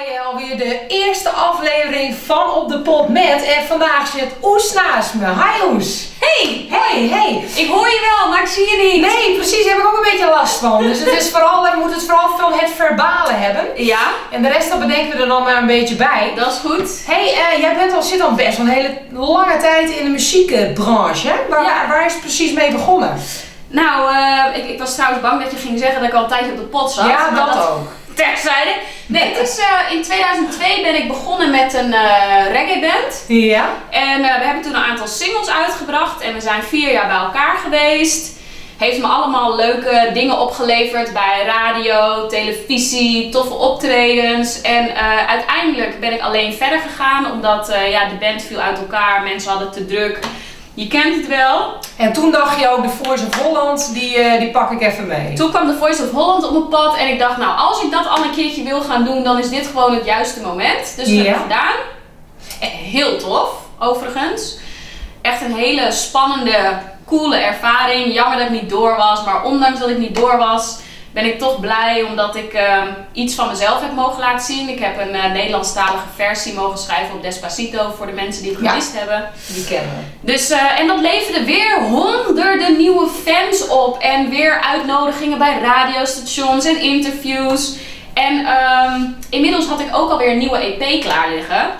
Bij alweer de eerste aflevering van Op de Pot Met. En vandaag zit Oes naast me. Hi Oes. Hey! Hey, hey. Ik hoor je wel, maar ik zie je niet. Nee, precies, daar heb ik ook een beetje last van. Dus het is vooral, we moeten het vooral van het verbale hebben. Ja. En de rest, dat bedenken we er dan maar een beetje bij. Dat is goed. Hey, jij zit al best wel een hele lange tijd in de muziekbranche, hè? Waar is het precies mee begonnen? Nou, ik was trouwens bang dat je ging zeggen dat ik al een tijdje op de pot zat. Ja, dat ook. Terzijde. Nee, het is, in 2002 ben ik begonnen met een reggae band. Ja. En we hebben toen een aantal singles uitgebracht en we zijn 4 jaar bij elkaar geweest. Heeft me allemaal leuke dingen opgeleverd bij radio, televisie, toffe optredens. En uiteindelijk ben ik alleen verder gegaan, omdat de band viel uit elkaar, mensen hadden het te druk. Je kent het wel. En toen dacht je ook, de Voice of Holland, die pak ik even mee. Toen kwam de Voice of Holland op mijn pad en ik dacht, nou, als ik dat al een keertje wil gaan doen, dan is dit gewoon het juiste moment. Dus dat heb ik gedaan. Heel tof, overigens. Echt een hele spannende, coole ervaring. Jammer dat ik niet door was, maar ondanks dat ik niet door was, ben ik toch blij omdat ik iets van mezelf heb mogen laten zien. Ik heb een Nederlandstalige versie mogen schrijven op Despacito voor de mensen die het gemist hebben. Die kennen we. Dus, en dat leverde weer honderden nieuwe fans op. En weer uitnodigingen bij radiostations en interviews. En inmiddels had ik ook alweer een nieuwe EP klaar liggen.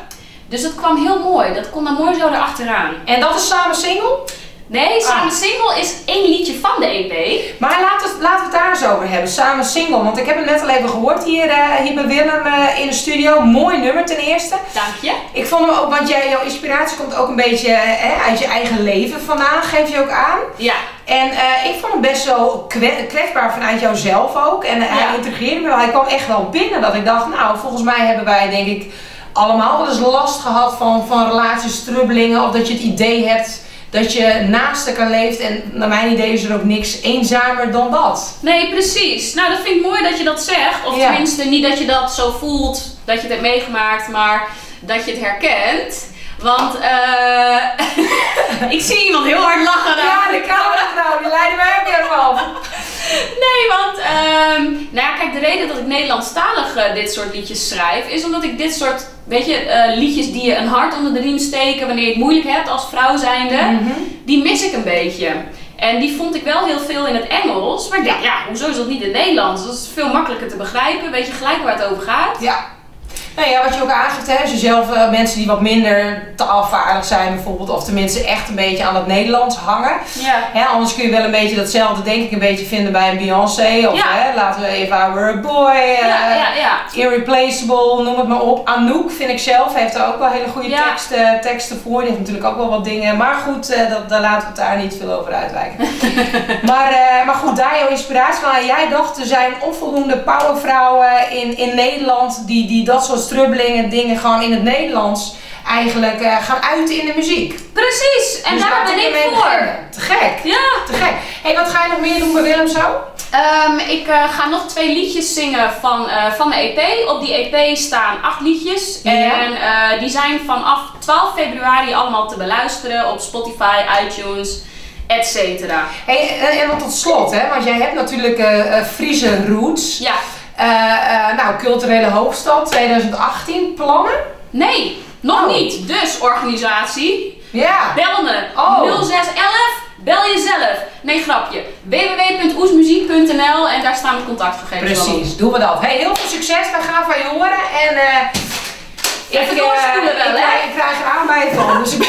Dus dat kwam heel mooi. Dat kon dan mooi zo erachteraan. En dat is Samen Single? Nee, Samen Single is één liedje van de EP. Maar laten we het daar eens over hebben. Samen Single, want ik heb hem net al even gehoord hier bij Willem in de studio. Mooi nummer ten eerste. Dank je. Ik vond hem ook, want jouw inspiratie komt ook een beetje uit je eigen leven vandaan, geef je ook aan. Ja. En ik vond hem best wel kwetsbaar vanuit jouzelf ook. En hij intrigeerde me wel. Hij kwam echt wel binnen dat ik dacht, nou, volgens mij hebben wij denk ik allemaal wel eens last gehad van relaties, strubbelingen. Of dat je het idee hebt dat je naast elkaar leeft en naar mijn idee is er ook niks eenzamer dan dat. Nee, precies. Nou, dat vind ik mooi dat je dat zegt. Of tenminste, niet dat je dat zo voelt, dat je het hebt meegemaakt, maar dat je het herkent. Want ik zie iemand heel hard lachen. Ja, de camera nou, die leidde mij ook helemaal af. Nee, want nou ja, kijk, de reden dat ik Nederlandstalig dit soort liedjes schrijf, is omdat ik dit soort, weet je, liedjes die je een hart onder de riem steken wanneer je het moeilijk hebt als vrouw zijnde, die mis ik een beetje. En die vond ik wel heel veel in het Engels, maar ik dacht, ja, hoezo is dat niet in het Nederlands? Dat is veel makkelijker te begrijpen, weet je gelijk waar het over gaat. Ja. Nou ja, wat je ook aangeeft, hè, als je zelf mensen die wat minder taalvaardig zijn bijvoorbeeld, of tenminste echt een beetje aan het Nederlands hangen. Ja. Hè, anders kun je wel een beetje datzelfde, denk ik, een beetje vinden bij een Beyoncé. Of hè, laten we even I Were a Boy, Irreplaceable, noem het maar op. Anouk, vind ik zelf, heeft daar ook wel hele goede teksten voor. Die heeft natuurlijk ook wel wat dingen. Maar goed, daar laten we het daar niet veel over uitwijken. maar goed, daar jouw inspiratie van. Jij dacht, er zijn onvoldoende powervrouwen in Nederland die dat soort strubbelingen, dingen gewoon in het Nederlands eigenlijk gaan uiten in de muziek. Precies, en dus daar ben ik voor. Te gek. Ja. Te gek. Hey, wat ga je nog meer doen bij Willem zo? Ik ga nog 2 liedjes zingen van de EP. Op die EP staan 8 liedjes. Ja. En die zijn vanaf 12 februari allemaal te beluisteren op Spotify, iTunes, et cetera. Hey, en tot slot, hè, want jij hebt natuurlijk Friese roots. Ja. Nou, culturele hoofdstad 2018, plannen? Nee, nog niet. Dus organisatie, bel me. 0611, bel jezelf. Nee, grapje. www.oesmuziek.nl en daar staan de contactgegevens op. Precies, doen we dat. Hey, heel veel succes, wij gaan van je horen. En even doorspoelen wel, hè? Ik krijg er aan bij van, dus ik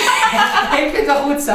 vind het wel goed zo.